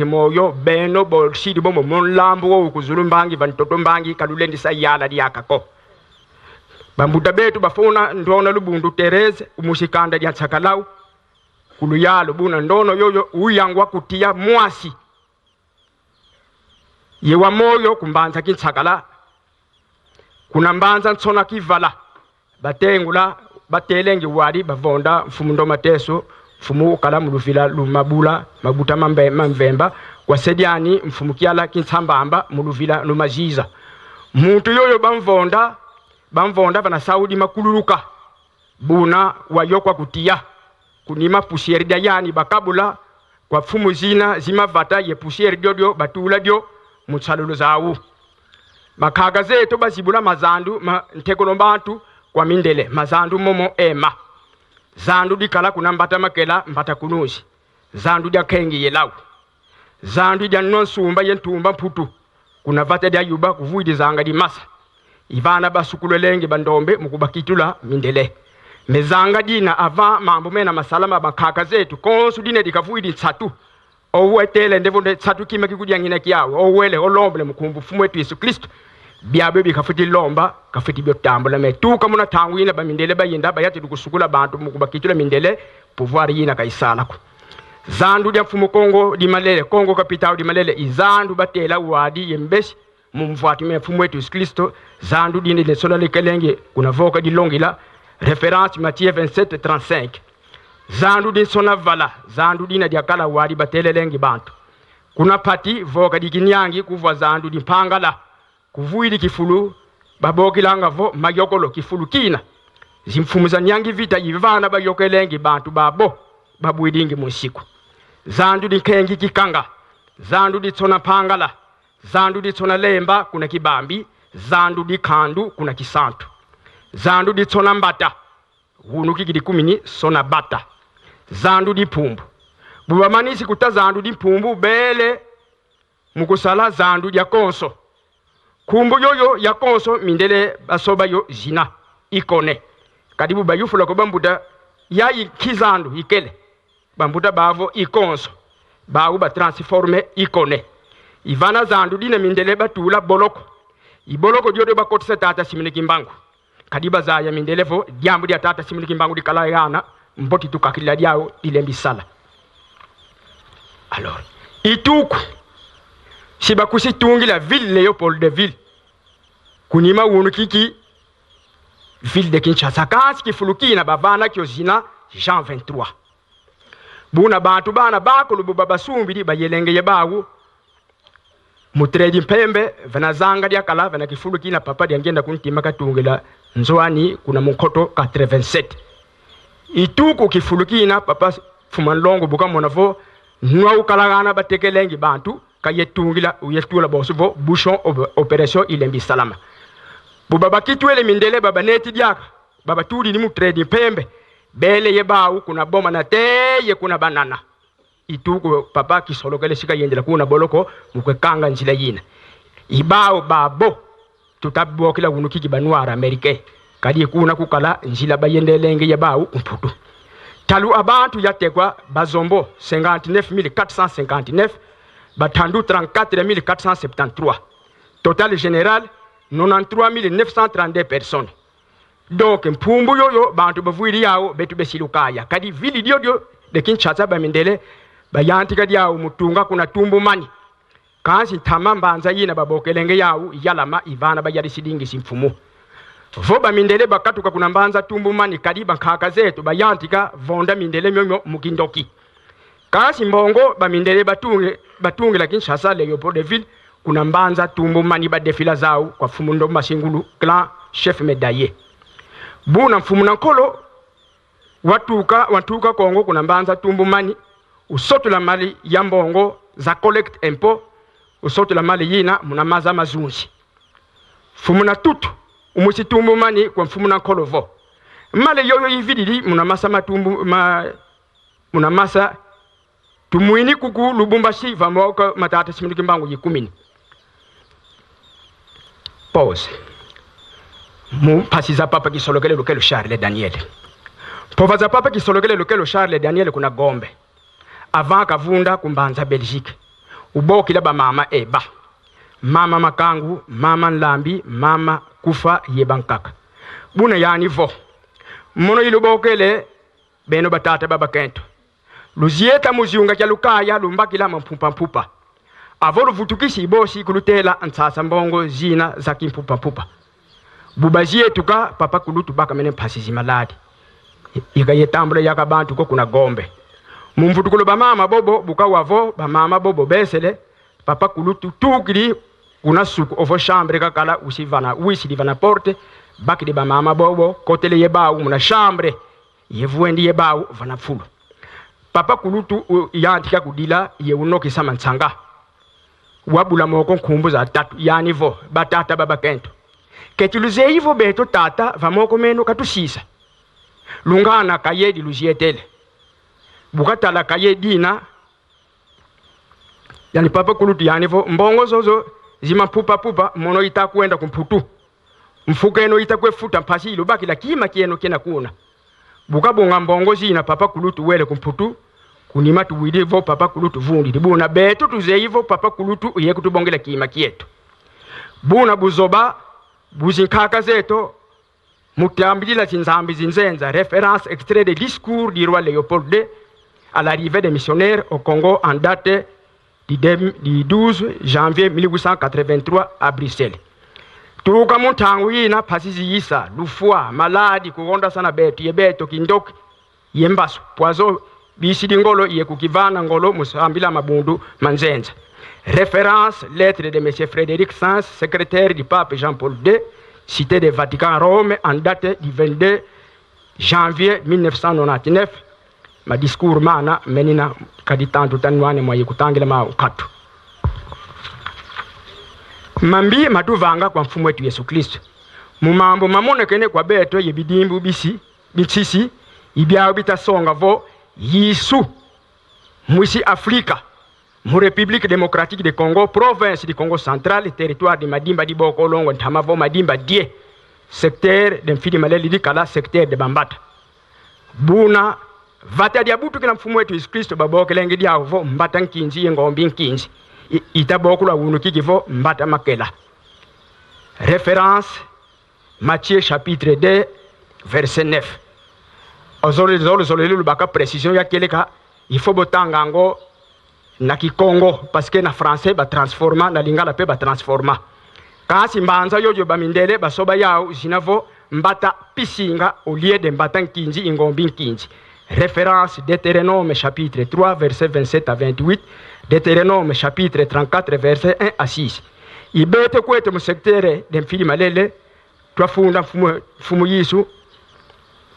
Moyo beno bolshidi bomo mulambu wo kuzulu mbangi vantoto mbangi kalulendisa yala lyakako bambuta betu bafuna ndona lubundu Tereze umushikanda lya ntsakalau kuluyalo buna ndono yoyo uyangwa kutia mwasi yewa moyo kumbanza kintsakala kuna mbanza ntsona kivala batengula batelengi wali bavonda mfumu ndo mateso mfumu ukala muluvila lumabula mabuta mambe mamvemba kwasediani mfumu kiala kintsambamba muluvila lumaziza muntu yoyo bamvonda bamvonda bana saudi makululuka buna wayokwa kutia kunima pusieri dia yani bakabula kwa mfumu zina zimavata ye pusieri dyodio batula dyo mutsalulu zawu bakhaga zetu bazibula mazandu ma, ntekolo bantu kwa mindele mazandu momo ema zandu dikala kuna mbata makela mbata kunuzi zandu dya kengi yelawu zandu dya nonsumba yentumba mputu kuna vata dya yuba kuvuidizanga dimasa ivana basukulelenge bandombe mukubakitula mindele mezanga dina ava mambo mena masalama bakhaka zetu konsu dine dikavuidi ntsatu owetele ndevonde tsatu kima kikudyangina kyawe owele olombele mukumbu fumu wetu Yesu Kristo byabe bikafuti lomba kafuti byotambula me tuka muna tangu yina bamindele bayinda bayati dukusukula bantu mukubakitula mindele pouvoir yina kaisalako zandu dya mfumu Kongo dimalele Kongo capital dimalele izandu batela wadi yembesi mumvwati me mfumu wetu Yesu Kristo zandu dine lesola lekelenge kunavoka dilongila référence Matthieu 27 35 zandu dinsona vala zandu dina dyakala wadi batelelengi bantu kuna pati voka dikinyangi kuvwa zandu dimpangala kuvuili kifulu babokilanga vo mayokolo kifulu kina zimfumu za nyangi vita ivana bayokelengi bantu babo babwidingi musiku zandu dinkengi kikanga zandu ditsona pangala zandu ditsona lemba kuna kibambi zandu dikhandu kuna kisantu zandu ditsona mbata hunu kikidi kumini sona bata zandu diphumbu bubamanisi kuta zandu diphumbu bele mukusala zandu dya konso kumbu yoyo ya konso mindele basoba yo zina ikone kadi bubayufula ko bambuta yayi kizandu ikele bambuta bavo ikonso bawu batransforme ikone ivana zandu dina mindele batula boloko iboloko dyodo bakotisa tata simini kimbangu kadi bazaya mindele vo diambu dia tata simini kimbangu dikala yana mboti tukakila diawo dilembisala alors ituku sibakusitungila ville Léopoldville kunima wunu kiki ville de Kinshasa kasi kifulukina bavana kyozina Jean 23 buna bantu bana bakulu basumbili bayelengeye bawu mutredi mpembe vanazanga dyakala vana kifulukina papa dyangenda kuntima katungila nzwani kuna munkoto 87 ituku kifulukina papa fuma nlongo bukamona vo nwa ukalagana batekelengi bantu kayetungila uyetula bosu vo bouchon opération ilembi salama buba bakitwele mindele baba neti dyaka baba tudi ni mutredi mpembe bele ye bawu kuna boma na teye kuna banana ituku papa kisolokele sika yendela kuna boloko mukwekanga nzila yina ibao babo tutabokela wunu kiki banwara americain kadi kuna kukala nzila bayendelenge ya bawu mputu talu abantu yatekwa bazombo 59459 batandu 34473 total général 93932 personnes donc mpumbu yoyo bantu bavuili yawo betu besilukaya kadi vili dyodyo de Kinshasa bamindele bayantika dyawo mutunga kuna tumbu mani kansi ntama mbanza yina babokelenge yawu yalama ivana bayali sidingisi mfumu vo bamindele bakatuka kuna mbanza tumbu mani kadi bankhaka zetu bayantika vonda mindele myomyo mukindoki kasi mbongo bamindele batunge batungila Kinshasa Léopoldville kuna mbanza tumbu mani badefila zawu kwa mfumu ndo masingulu clan chef médaillé buna mfumu na nkolo watuka watuka Kongo kuna mbanza tumbu mani usotula mali ya mbongo za collecte impôt usotula mali yina muna maza mazunzi mfumu na tutu umusitumbu mani kwa mfumu na nkolo vo mali yoyo ivilili muna masa matumbu ma, muna masa tumwini kuku Lubumbashi vamboka matata simini kimbangu yikumini pause mu pasi za papa kisolokele lukelo Charles Daniel pova za papa kisolokele lukelo Charles Daniel kuna Gombe avant kavunda kumbanza Belgique Ubokila bamama eba mama makangu, mama nlambi, mama kufa yeba nkaka buna yani vo mono ilubokele beno batata babakento luzieta muziunga kya lukaya lumbakila mampupampupa avo luvutukisi ibosi kulutela ntsasa mbongo zina za kimpupampupa bubazietuka papa kulutu baka mene mpasi zimaladi ikayetambula yaka bantu ko kuna gombe mumvutukulu bamama bobo bukawavo bamama bobo besele papa kulutu tukili kuna suku ovo chambre kakala usivana wisili porte bakili bamama bobo kotele yebau muna chambre yevuendi yebau vana fulu papa kulutu yantika kudila ye unokisa mansanga wabula moko nkhumbu za tatu yani vo batata babakento ketuluze ivo beto tata vamoko meno katusisa lungana kayedi luzietele bukatala kaye dina yani papa kulutu yani vo mbongo zozo zima pupa mono itakwenda kumputu mfukeno itakwefuta mpasi ilubakila kima kieno kena kuna bukabonga mbongo zina papa kulutu wele kumputu kunima tuwili vo papa kulutu vundi buna betu tuzeivo papa kulutu uye kutubongela kima kietu buna buzoba buzinkaka zeto mutambila zinzambi zinzenza. Référence extrait de discours du roi Léopold II à l'arrivée des missionnaires au Congo en date du 12 janvier 1883 à Bruxelles. Turuka muntangu yina phasi yisa lufua maladi kukonda sana betu yebeto kindoki yembaso poison bisidi ngolo ye kukivana ngolo musambila mabundu manzenza. Référence lettre de monsieur Frédéric Sens, secrétaire du pape Jean-Paul II, cité de Vatican Rome en date du 22 janvier 1999. Ma discours mana menina kaditantu tanwane mwa kutangila ma ukatu. Mambi matuvanga kwa mfumo wetu Yesu Kristo. Mumambo mamonekene kwa beto ye bidimbu bisi bitsisi ibyawo bitasonga vo Yisu mwisi Afrika mu République démocratique de Congo, province du Congo central, territoire de Madimba di Bokolongo ntama Madimba die secteur de Mfidi Maleli dikala secteur de Bambata. Buna vata dia butu kila mfumo wetu Yesu Kristo babokelenge dia vo mbata nkinzi ngombi nkinzi itabokula wunu kikivo mbata makela. Référence Matthieu chapitre 2 verset 9. Ozoli zoli zoli lubaka précision ya keleka il faut botanga ngo na kikongo parce que na français ba transforma na lingala pe ba transforma. Kasi mbanza yojo ba mindele basoba yao zinavo mbata pisinga au lieu de mbata nkinzi ingombi nkinzi. Référence Deutéronome chapitre 3 verset 27 à 28, Deutéronome chapitre 34 verset 1 à 6. Ibete kwete mu secteur de Mfili Malele twafunda mfumu Yesu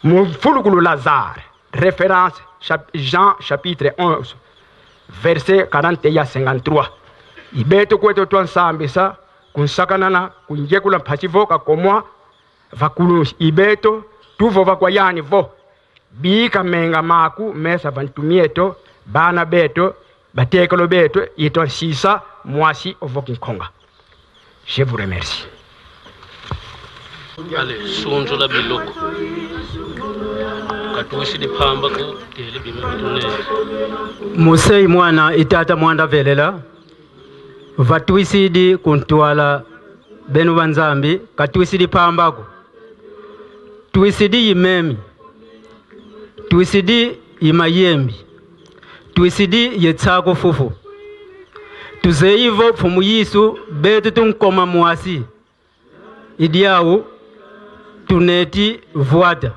mfulukulu Lazare. Référence Jean chapitre 11 verset 41 à 53. Ibete kwete twansambisa kunsakanana kunjekula mpasivoka komwa vakulu ibeto tuvo vakwayani vo bika menga maku mesa vantumieto bana beto batekelo beto ito sisa mwasi ovokinkonga. Je vous remercie. Ale sunzula biloko katuisi diphamba ku tele bima bitune Musei mwana itata mwanda velela vatwisidi kuntwala benu banzambi katwisidi pambako twisidi yimemi twisidi yimayembi twisidi yetsako fufu tuzeivo pfumu yisu betu tunkoma mwasi idiawu tuneti vuata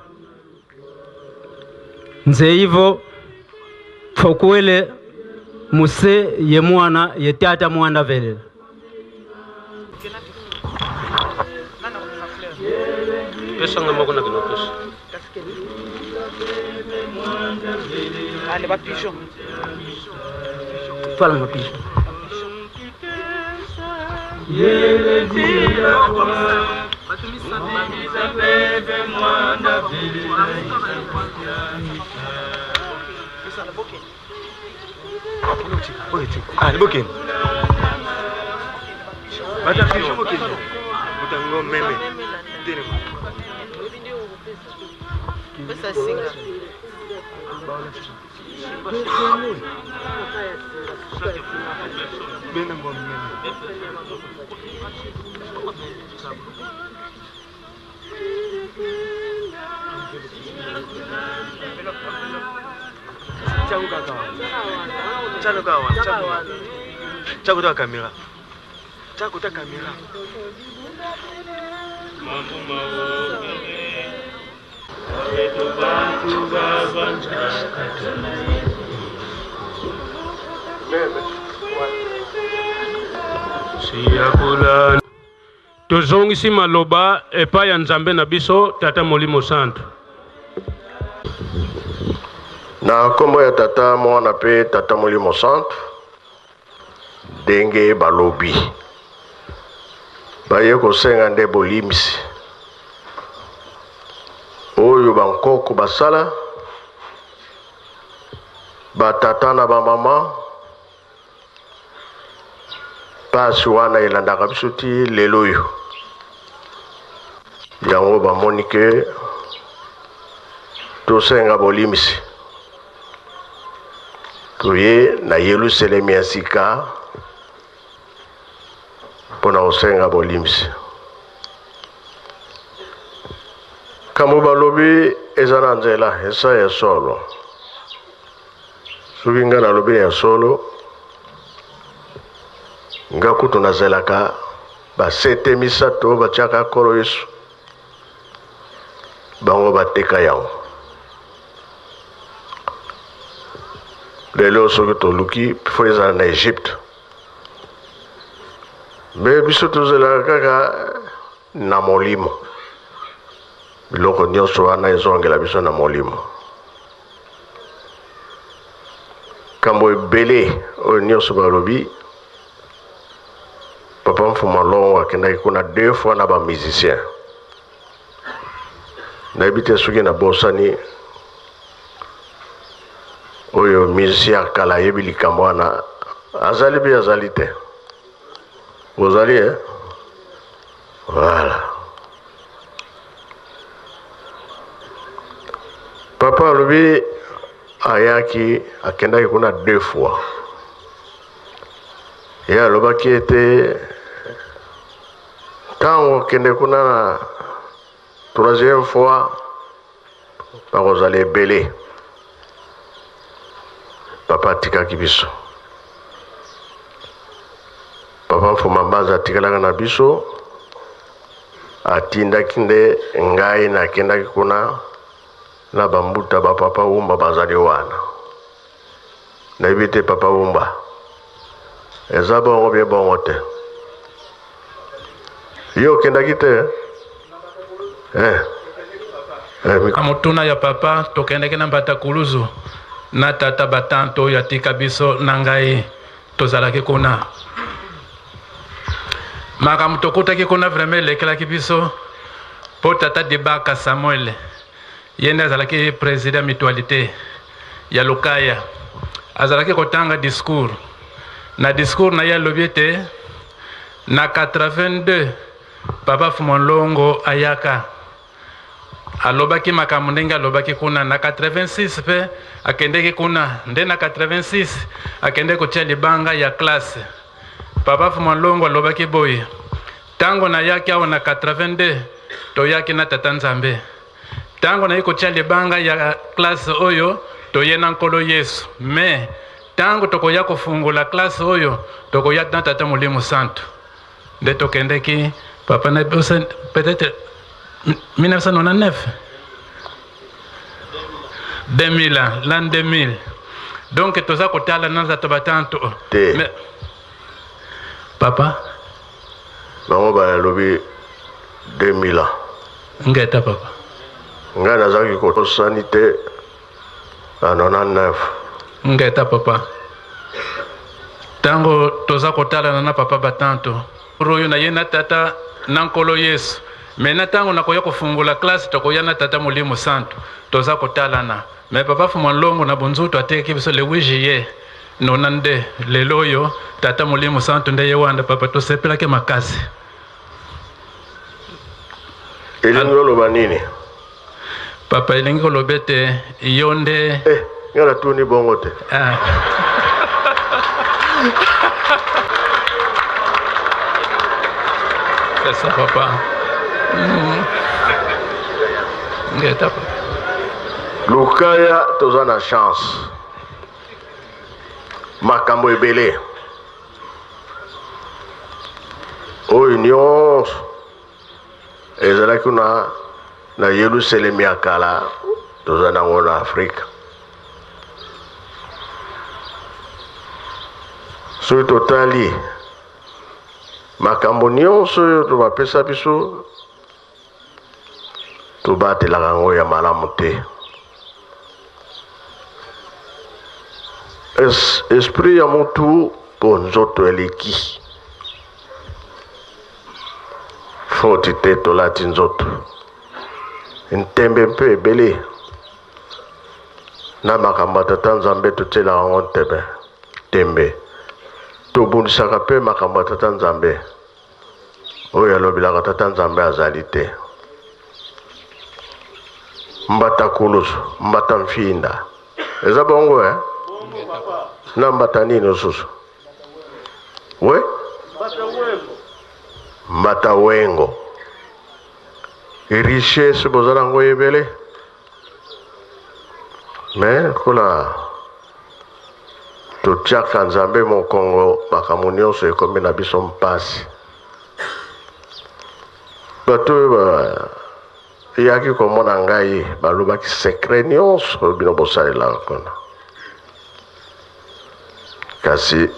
nzeivo pfokwele muse ye mwana ye tata mwanda velela. Pesa nga moko na kino pesa. Allez, va pigeon. Twala ma pigeon. Ah, bokende. Bata pigeon bokende. Mutango meme. Telema. Pesa singa. Tchako kamera. Tchako ta kamera. Siyakula tozongisi maloba epai ya Nzambe na biso Tata Molimo Santu. Na nkombo ya Tata, Mwana mpe Tata Molimo Santu, ndenge balobi baye kosenga nde bolimbisi oyo bankoko basala, batata na bamama, pasi wana elandaka biso ti lelo oyo. Yango bamoni ke tosenga bolimbisi, toye na Yelusalemi ya sika mpo na kosenga bolimbisi. Kambo balobi eza na nzela, eza ya solo. Soki ngai nalobi ya solo, nga kutu nazelaka basete misato batiaka Nkolo Yesu, bango bateka yango. Lelo soki toluki fo ezala na Egypte, me biso tozelaka kaka na molimo. Biloko nyonso wana ezongela biso na molimo. Kambo ebele oyo nyonso balobi, Papa Mfuma Longo akendaki kuna 2 fois na ba musiciens. Nayebi te soki nabosani oyo musicien ya kala ayebi likambo wana, azali mpe azali te. Ozali, eh? Voilà. Papa alobi ayaki, akendaki kuna 2 fois. Ye alobaki ete ntango okende kuna na 3e fois bakozala ebele. Papa atikaki biso. Papa Mfuma Mbanza atikalaka na biso, atindaki nde ngai nakendaki kuna na bambuta ba Papa Wumba bazali wana. Nayebi te Papa Wumba eza bongo bie bongo te. Yo okendaki te? Eh. Eh, Na motuna ya papa tokendaki na Mbata Kuluzu na tata batanto oyo atika biso na ngai, tozalaki kuna. Makambo tokutaki kuna vraiment elekelaki biso, po tata Dibaka Samuel ye nde azalaki président mutualité ya Lukaya, azalaki kotanga discours. Na discours na ye alobi ete na 82 Papa Fumu Longo ayaka, alobaki makambo ndenge alobaki kuna. Na 86 pe akendeki kuna, nde na 86 akendeki kotia libanga ya classe. Papa Fumu Longo alobaki boye: tango nayaki awa na 82 toyaki na Tata Nzambe, tango nayi kotia libanga ya classe oyo toye na Nkolo Yesu, mais tango tokoya kofungola classe oyo tokoya na Tata Molimo Santu. Nde tokendeki papa na biso peut-être 1999, 2000 ans, l'an 2000. Donc toza kotala na tata batanto. Te. Mais papa bango balobi 2000 ans. Ngeta papa. Ngai nazalaki kosani te na 99. Ngeta papa. Tango toza kotala na papa batanto oyo na ye na tata na Nkolo Yesu, me na tango nakoya kofungola classe tokoya na Tata Molimo Santu, toza kotalana. Me papa Fuma Longo na bonzuto atekaki biso le 8 juillet 92. Lelo oyo Tata Molimo Santu nde ye wana papa, tosepelaki makasi. Elingi oloba nini? Papa, elingi koloba ete yo nde Ngai natuni bongo te. Ah. Kinshasa papa. Ngeta papa. Lukaya toza na chance. Makambo ebele. Oyo nyonso ezalaki kuna na Yelusalemi ya kala toza nango na Afrika. Soki totali makambo nyonso oyo tobapesa biso, tobatelaka yango ya malamu te. Es, esprit ya mutu mpo nzoto eleki foti te, tolati nzoto ntembe mpe ebele na makambo ya tata Nzambe, totielaka yango ntembe tembe, tobundisaka mpe makambo ya tata Nzambe oyo alobelaka tata Nzambe azali te. Mbata kulusu, mbata mfinda, eza bongo eh? Na mbata nini osusu we mbata wengo richesse boza nango ebele, me lokola totiaka Nzambe mokongo, makambo nyonso ekomi na biso mpasi. Bato oyo bayaki komona ngai balobaki sekre nyonso oyo bino bosalelaka kuna, kasi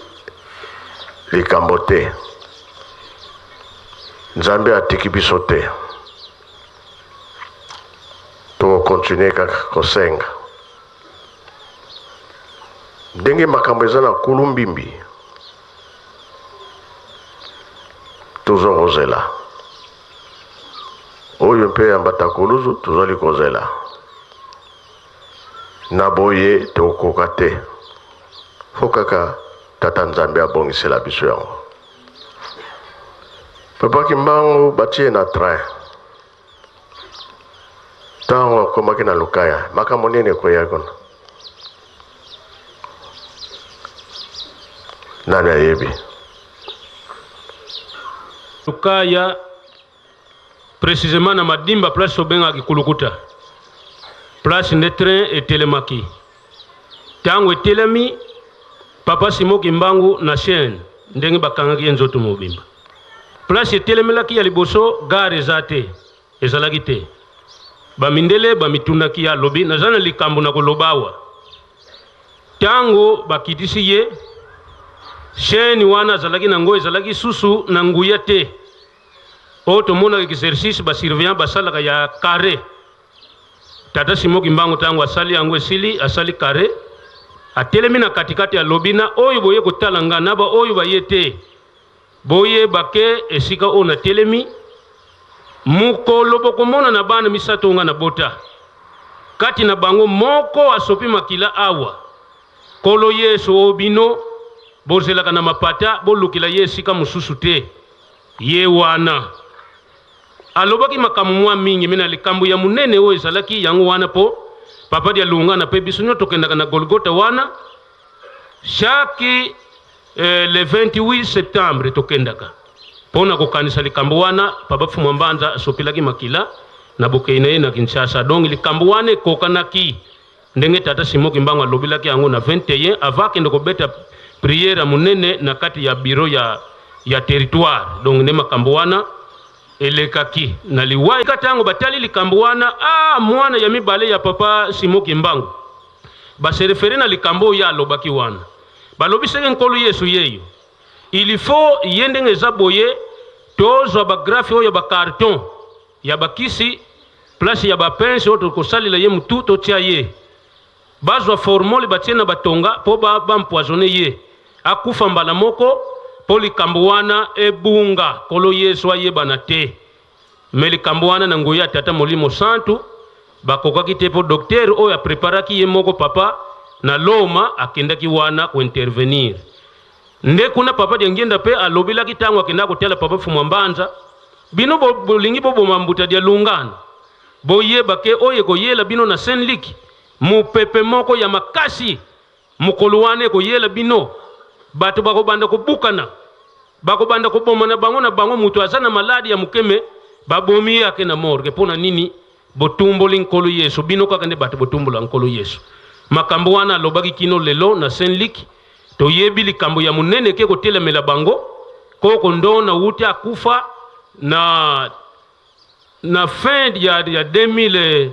likambo te, Nzambe atiki biso te, tokokontinue kaka kosenga. Ndenge makambo eza na kulu mbimbi, tozo kozela oyo mpe ya mbata kuluzu, tozali kozela na boye tokoka te, fo kaka tata Nzambe abongisela biso yango. Papa Kimbangu batie na train, ntango akomaki na Lukaya, makambo nini ekweya kuna? Nani ayebi? Lukaya, précisément na Madimba, place obengaki Kulukuta, place nde train etelemaki. Ntango etelemi, papa Simo Kimbangu na chaîne ndenge bakangaki ye nzoto mobimba. Place etelemelaki ya liboso, gare eza te, ezalaki te. Bamindele bamitunaki, ye alobi: "Naza na likambo na koloba awa." Ntango bakitisi ye, chaîne wana azalaki nango ezalaki susu na nguya te. Oyo tomonaka exercice basurveillant basalaka ya carré, tata Simo Kimbangu ntango asali yango esili, asali carré, atelemi na katikati, alobi: "Na oyo boye kotala nga, na ba oyo baye te, boyeba ke esika oyo natelemi, mokolo bokomona na bana misato nga na bota, kati na bango moko asopi makila awa, Nkolo Yesu oyo bino bozelaka na mapata, bolukela ye esika mosusu te, ye wana." Alobaki makambo mwa mingi, me na likambo ya monene oyo ezalaki yango wana, mpo papa dia lungana mpe biso nyonso tokendaka na Golgota wana chaque le 28 septembre, tokendaka mpo na kokanisa likambo wana papa Fumwa Mbanza asopelaki makila na bokei na ye na Kinshasa. Donc likambo wana ekokanaki ndenge tata Simo Kimbangu alobelaki yango na 21 avant akende kobeta prière ya monene na kati ya bureau ya territoire. Donc nde makambo wana elekaki na liwa. Ntango batali likambo wana, a mwana ya mibale ya papa Simo Kimbangu base référer na likambo oyo alobaki wana, balobi seke Nkolo Yesu yeyo, il faut ye ndenge eza boye, tozwa bagrafe oyo, bacarton ya bakisi, place ya bapense oyo tokosalela ye mutu, totia ye, bazwa formol batie na batonga mpo baempoisonner ye, akufa mbala moko, mpo likambo wana ebunga, Nkolo Yesu ayebana te. Me likambo wana, na nguya ya tata Molimo Santu, bakokaki te, mpo docteur oyo apreparaki ye moko papa na Loma akendaki wana kointervenir. Nde kuna papa Diangienda mpe alobelaki ntango akendaka kotala papa Fumwa Mbanza: "Bino bolingi boboma mbuta dia lungana, boyeba ke oyo ekoyela bino na Saint Luc, mopepe moko ya makasi mokolo wana ekoyela bino, bato bakobanda kobukana." Bakobanda kobomana bango na bango, moto aza na maladi ya moke me babomi ye ake na morgue. Mpo na nini botumboli Nkolo Yesu? Bino kaka nde bato botumbola Nkolo Yesu. Makambo wana alobaki kino lelo na Saint-Luc. Toyebi likambo ya monene ke kotelemela bango. Koko Ndona wuti akufa na na fin ya 2000,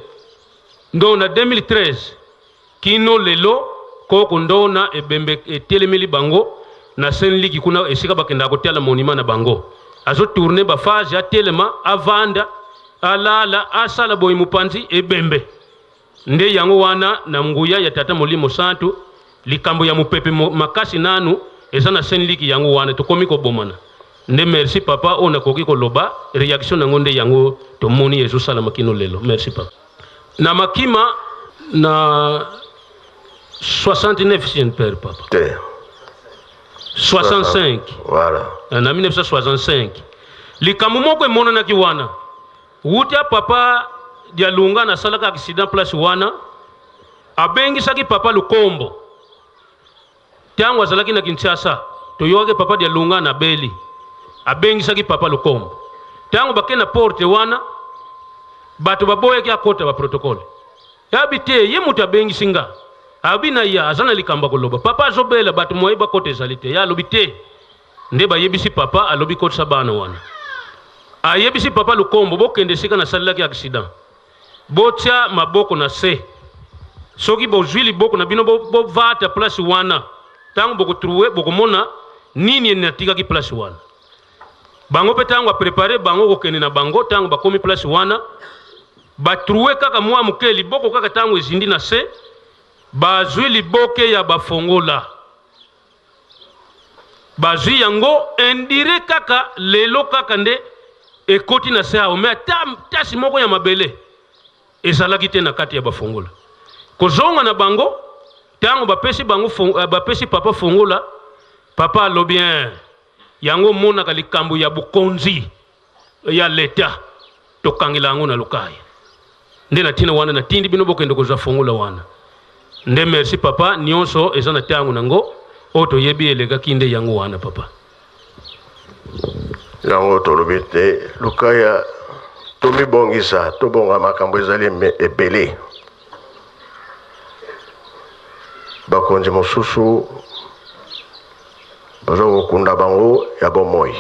Ndona 2013 kino lelo koko Ndona ebembe etelemeli bango na Saint-Luc kuna esika bakendaka kotala monument na bango. Azo tourner ba phase, atelema, avanda, alala, asala boye mopanzi ebembe. Nde yango wana na nguya ya Tata Molimo Santu likambo ya mopepe makasi nanu eza na Saint-Luc yango wana tokomi kobomana. Nde merci papa oyo nakoki koloba reaction nango nde yango tomoni ezosalama kino lelo. Merci papa. Na Makima na 69 si je ne perds papa. Te. 65. Voilà. Na 1965. Likambo moko emonanaki wana. Wuta papa Dialunga nasalaka accident place wana, abengisaki papa Lukombo. Tango azalaki na Kinshasa, toyokaki papa Dialunga na beli. Abengisaki papa Lukombo. Tango bake na porte wana, bato baboyaki akota ba protocole. Abi te, ye moto abengisi nga. Abi na ya, aza na likambo ya koloba. Papa azobela, bato moye bakota ezali te. Ya alobi te. Nde bayebisi papa, alobi kotisa bana wana. Ayebisi papa Lukombo, bokende esika nasalelaki accident. Botia maboko na se. Soki bozwi liboko na bino, bovata place wana. Tango bokotrouve, bokomona nini natikaki place wana. Bango pe tango a prepare bango kokende na bango, tango bakomi place wana, batrouve kaka mwa moke liboko kaka tango ezindi na se, bazwi liboke ya bafongola. Bazwi yango indire kaka lelo kaka nde ekoti na se awa, mais ata tasi moko ya mabele ezalaki te na kati ya bafongola. Kozonga na bango tango bapesi bango bapesi papa fongola, papa alobi hein, yango omonaka likambo ya bokonzi ya leta tokangela yango na Lukaya. Nde na tina wana natindi bino bokende kozwa fongola wana. Nde merci papa, nionso eza na tango nango, oyo toyebi elekaki nde yango wana papa. Yango tolobi te Lukaya tomibongisa, tobonga makambo ezali ebele. Bakonzi mosusu baza kokunda bango ya bomoi.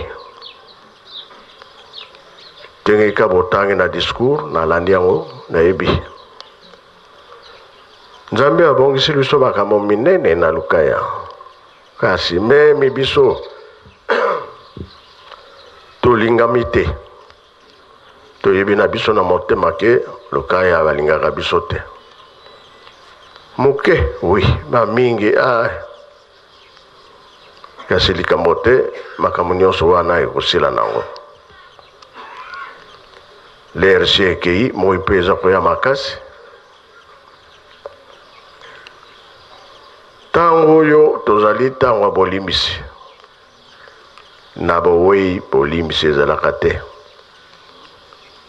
Ndenge ka botangi na discours, nalandi yango, nayebi. Nzambe abongisi biso makambo minene na Lukaya. Kasi meme biso tolingami te. Toyebi na biso na motema ke Lukaya balingaka biso te. Moke, oui, ba mingi, ah. Kasi likambo te, makambo nyonso wana ekosila nango. L'heure si ekei, moi mpe eza koya makasi. Ntango oyo tozali ntango ya bolimbisi. Na bowei bolimbisi ezalaka te.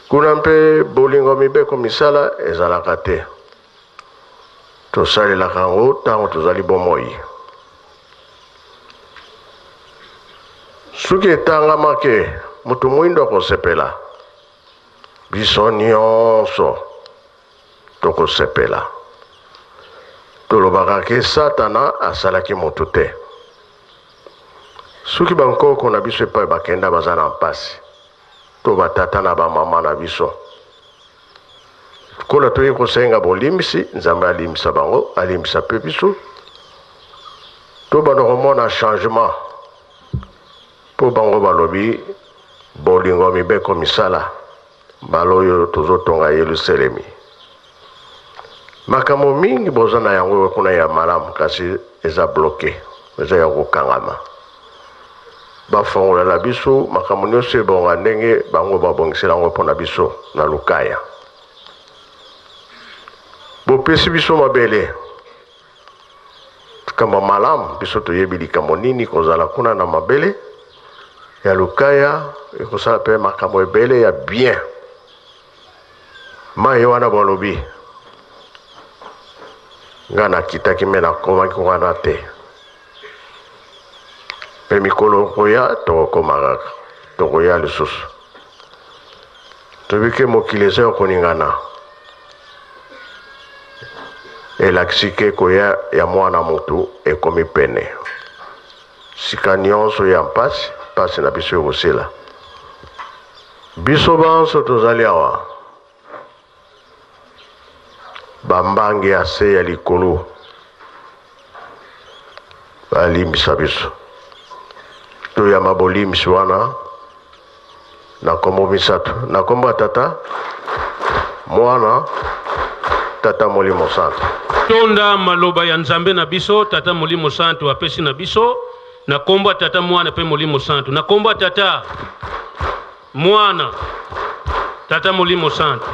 Kuna mpe bolingo mibeko misala ezalaka te. Tosalelaka yango ntango tozali bomoi. Soki etangama ke moto moindo akosepela, biso nyonso tokosepela. Tolobaka ke Satana asalaki moto te. Soki bankoko na biso epai bakenda baza na mpasi, to batata na bamama na biso, Lokola toye kosenga bolimbisi, Nzambe alimbisa bango, alimbisa pe biso. Tobanda komona changement po bango balobi bolingo mibeko misala mbala oyo tozotonga Yelusalemi. Makambo mingi boza na yango kuna ya malamu kasi eza bloke, eza ya kokangama. Bafongolela biso makambo nyonso ebonga ndenge bango babongisela yango mpo na biso na Lukaya. Bopesi biso mabele likambo malamu, biso toyebi likambo nini kozala kuna na mabele ya Lukaya, ekosala mpe makambo ebele ya bien. Mai wana bolobi nga nakitaki me nakomaki wana te. Mpe mikolo koya tokokoma kaka, tokoya lisusu. Toyebi ke mokili eza ya koningana, elakisi ke koya ya mwana motu ekomi pene. Sika nyonso ya mpasi, mpasi na biso ekosila. Biso banso tozali awa, bambange ya se ya likolo balimbisa biso. Toyamba bolimbisi wana na nkombo misato, na nkombo ya Tata, Mwana, Tata Molimo Santu. Tonda maloba ya Nzambe na biso, Tata Molimo Santu apesi na biso, na nkombo ya Tata, Mwana mpe Molimo Santu. Na nkombo ya Tata, Mwana, Tata Molimo Santu.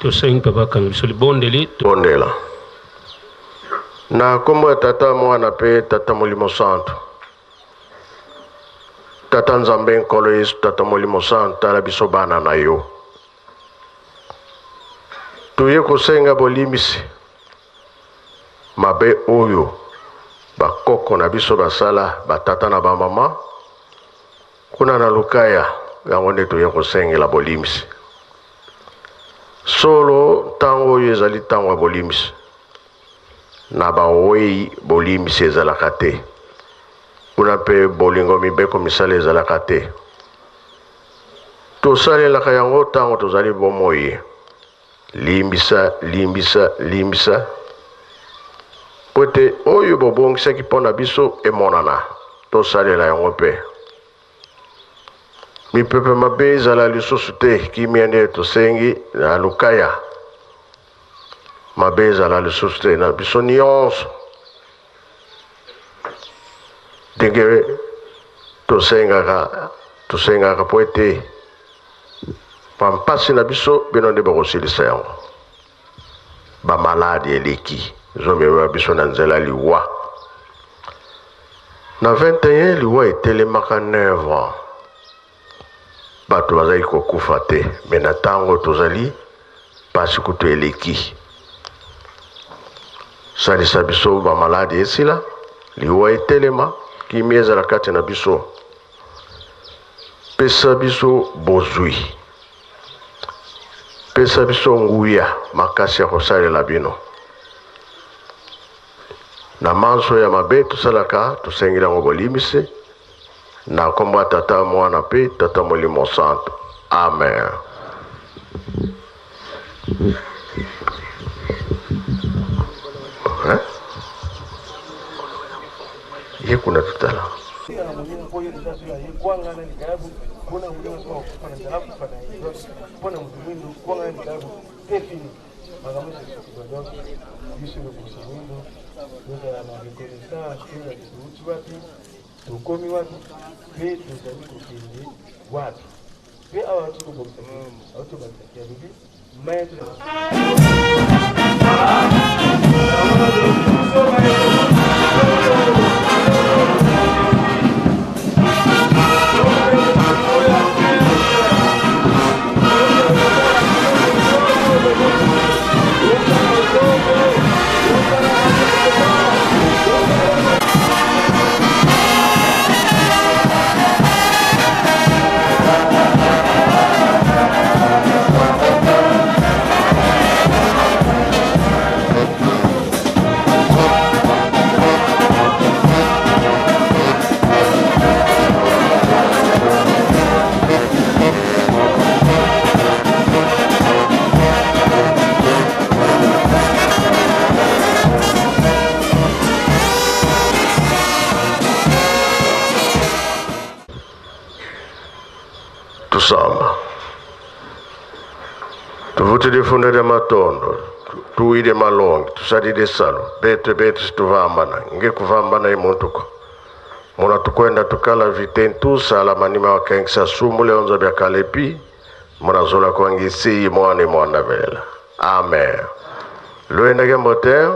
Tosengi Papa akanga biso libondeli. Bondela na nkombo ya Tata, Mwana mpe Tata Molimo Santu. Tata Nzambe, Nkolo Yesu, Tata Molimo Santu, tala biso bana na yo. Toye kosenga bolimbisi mabe oyo bakoko na biso basala, batata na bamama kuna na Lukaya, yango nde toye kosengela bolimbisi. Solo ntango oyo ezali ntango ya bolimbisi. Na bawei bolimbisi ezalaka te. Kuna mpe bolingo mibeko misala ezalaka te. Tosalelaka yango ntango tozali bomoi. Limbisa, limbisa, limbisa, mpo ete oyo bobongisaki mpo na biso emonana. Tosalela yango mpe. Mipepe mabe ezala lisusu te. Kimia nde tosengi na Lukaya. Mabe ezala lisusu te na biso nyonso. Ndenge tosengaka, tosengaka mpo ete bampasi na biso bino nde bokosilisa yango. Bamaladi eleki ezomema biso na nzela liwa. Na 21 liwa etelemaka 9 ans, bato bazali kokufa te, me na ntango tozali mpasi kutu eleki. Salisa biso bamaladi esila, liwa etelema, kimia ezala kati na biso. Pesa biso bozwi, pesa biso nguya makasi ya kosalela bino. Na manso ya mabe tosalaka, tosengeli yango bolimbisi na nkombo ya Tata, Mwana mpe Tata Molimo Santu. Amen. Hein? Ye kuna totala. Tokomi wapi mpe tozali kokende wapi? Mpe awa auti kobongisa, auti kobakisa, alobi mai. Tusamba tuvutile ifunda lya matondo, tuwile malongi, tusalile salo betu betu, situvambana nge kuvambana imuntuko muna tukwenda tukala vitentusala manima wakengisa sumbule onzo bya kalepi muna zola kwangisi mwana mwana vela. Amen. Lwendake mbote.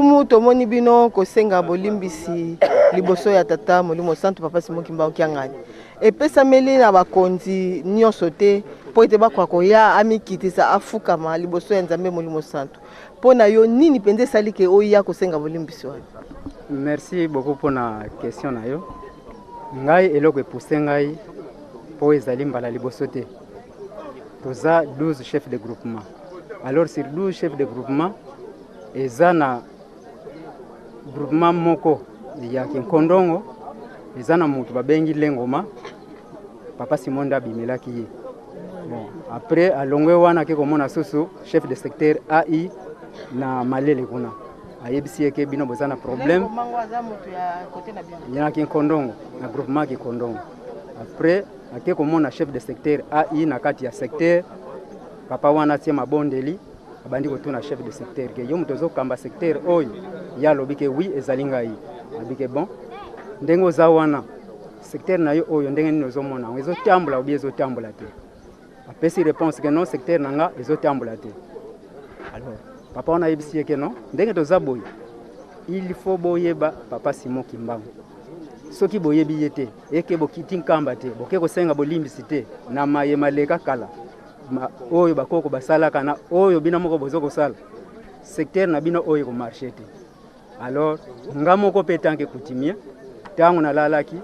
Nkumu, tomoni bino kosenga bolimbisi liboso ya Tata Molimo Santu Papa Simon Kimbangu Kiangani. Epesameli na bakonzi nyonso te mpo ete bakoka koya amikitisa afukama liboso ya Nzambe Molimo Santu. Mpo na yo nini mpenza esali ke oya kosenga bolimbisi wana? Merci beaucoup mpo na question na yo. Ngai eloko epousse ngai mpo ezali mbala liboso te. Toza 12 chefs de groupement. Alors sur 12 chefs de groupement eza na groupement moko ya Kinkondongo eza na moto babengi Lengoma, papa Simon nde abimelaki ye. Bon, après alongwe wana ake komona susu chef de secteur AI na Malele kuna, ayebisi ye ke bino boza na problème na Kinkondongo, na groupement Kinkondongo. Après ake komona chef de secteur AI na kati ya secteur, papa wana atie mabondeli abandi kotuna chef de secteur ke yo moto ozokamba secteur oyo, ye alobi ke oui ezali ngai. Alobi ke bon, ndenge oza wana secteur na yo oyo ndenge nini ozomona yango, ezotambola obi ezotambola te? Apesi réponse ke non, secteur na nga ezotambola te. Alors papa wana ayebisi ye ke non, ndenge toza boye il faut boyeba papa Simon Kimbangu. Soki boyebi ye te, eke bokiti nkamba te, boke kosenga bolimbisi te na maye maleka kala ma, oyo bakoko basalaka na oyo bino moko bozo kosala, secteur na bino oyo ekomarche te. Alors nga moko mpe tanke coutumier, ntango nalalaki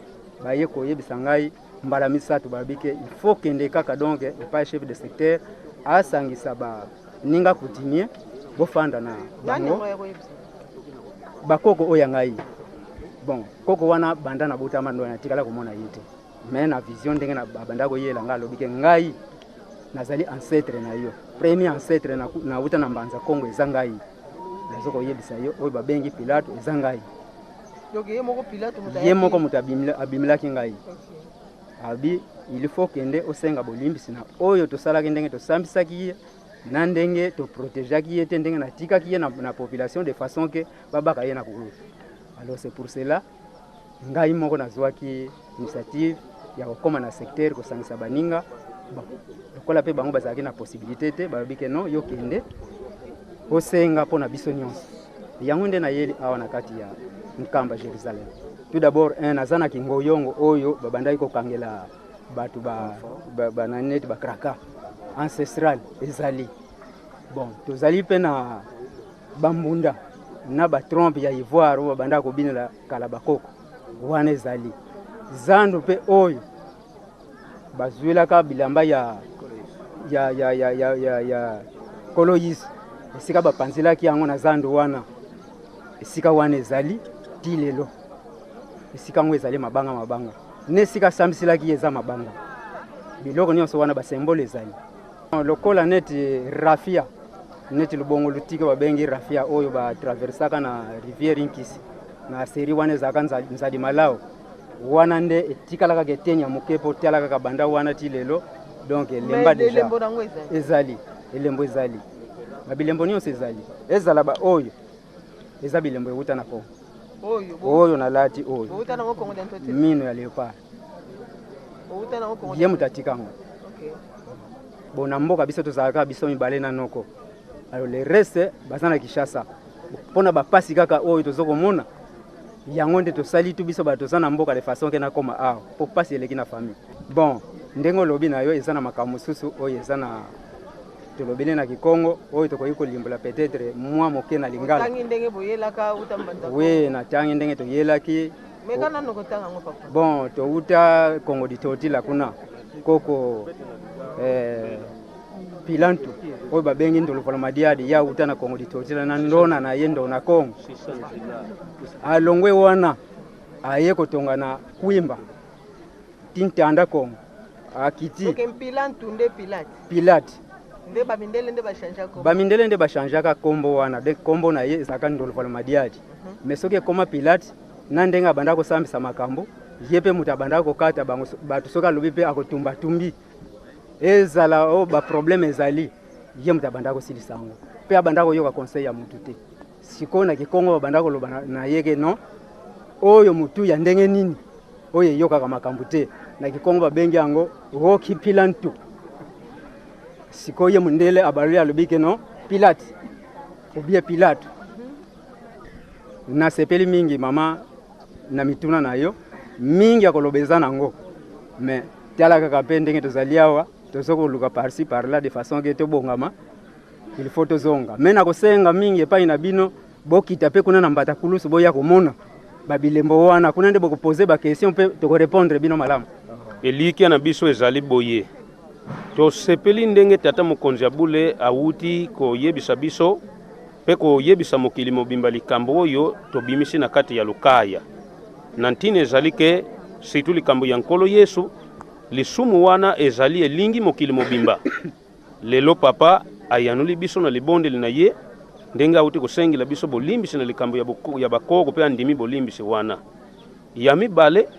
baye koyebisa ngai mbala misato, balobi ke il faut kende kaka donc epai chef de secteur asangisa baninga coutumier bofanda na bango bakoko oyo ya ngai. Bon, koko wana banda na botama ndo natikala komona ye te, mais na vision ndenge na banda koyela ngai alobi ke ngai nazali ancêtre na yo, premier ancêtre nauta na Mbanza Kongo eza ngai, nazo koyebisa yo oyo babengi Pilato eza ngai. Donc ye moko Pilato moto ye moko moto abimelaki ngai. Abi il faut kende osenga bolimbisi na oyo tosalaki, ndenge tosambisaki ye na ndenge toprotegeaki ye te, ndenge natikaki ye na population de façon ke babaka ye na kurutu. Alors c'est pour cela ngai moko nazwaki initiative ya kokóma na secteur kosangisa baninga. Bon, lokola mpe bango bazalaki na possibilité te, balobi ke non, yo kende osenga mpo na biso nyonso. Yango nde nayeli awa na kati ya Nkamba Jérusalem. Tout d'abord un, naza na kingoyongo oyo babandaki kokangela bato ba neti bakraka ancestral ezali. Bon, tozali mpe na bambunda na batrompe ya ivoire oyo babandaka kobinela kala bakoko wana ezali. Zando mpe oyo bazwelaka bilamba ya ya ya ya ya ya, ya koloyisi, esika bapanzelaki yango na zando wana, esika wana ezali ti lelo. Esika yango ezali mabanga mabanga, na esika asambiselaki ye eza mabanga. Biloko nyonso wana basembole ezali lokola neti rafia, neti lubongo lutike babengi rafia oyo batraversaka na rivière Inkisi na seri wana ezalaka nzadi malao wana nde etikala kaka eteni ya moke mpo tala kaka banda wana ti lelo. Donc elemba deja ezali, elembo ezali, babilembo nyonso ezali, ezala ba oyo eza bilembo ewuta na Kongo. Oyo nalati oyo mino ya léopard, ye moto atika yango. Bon, na mboka biso tozalaka biso mibale na noko, alors le reste baza na Kinshasa mpona bapasi kaka oyo toza komona. Yango nde tosali tu biso bato toza na mboka de façon ke nakóma awa mpo pasi eleki na famille. Bon, ndenge olobi na yo eza na makambo mosusu oyo eza na tolobeli na kikongo oyo tokoki kolimbola peut-être mwa moke na lingala. We natangi ndenge toyelaki. Bon, touta Kongo ditotila kuna koko Pilantu oyo babengi Ndolovola Madiadi, ya uta na Kongo ditotila na ndona na ye ndona Kongo alongwe wana aye kotonga na Kwimba tintanda Kongo akiti. Okay, Pilantu nde Pilate. Pilate. Nde bamindele nde bachangeaka. Bamindele nde bachangeaka kombo wana de kombo na ye ezalaka Ndolovola Madiadi. Mais soki ekoma Pilate na ndenge abanda kosambisa makambo, ye mpe moto abandaka kokata bango bato, soki alobi mpe akotumba tumbi, ezala oyo baproblème ezali, ye moto abandaka kosilisa yango mpe abandaka koyoka conseil ya motu te. Sikoyo na kikongo babanda koloba na ye ke non, oyo motu ya ndenge nini oyo eyokaka makambo te? Na kikongo babengi yango roki pilantu. Sikoyo ye mondele abaloli, alobi ke non, Pilate obie Pilate. Nasepeli mingi mama na mituna na yo, mingi ya koloba eza nango, mais tala kaka mpe ndenge tozali awa, tozo koluka par-ci par-là de façon ke tobongama. Il faut tozonga, mais nakosenga mingi epai na bino, bokita mpe kuna na Mbata Kulusu, boya komona babilembo wana kuna, nde bokopose baquestion mpe tokorépondre bino malamu. Elikya na biso ezali boye: tosepeli ndenge tata mokonzi ya bule awuti koyebisa biso mpe koyebisa mokili mobimba likambo oyo tobimisi na kati ya Lukaya. Na ntina ezali ke surtout likambo ya Nkolo Yesu, lisumu wana ezali elingi mokili mobimba. Lelo papa ayanoli biso na libondeli na ye, ndenge awuti kosengela biso bolimbisi na likambo ya bakoko, mpe andimi bolimbisi wana. Ya mibale.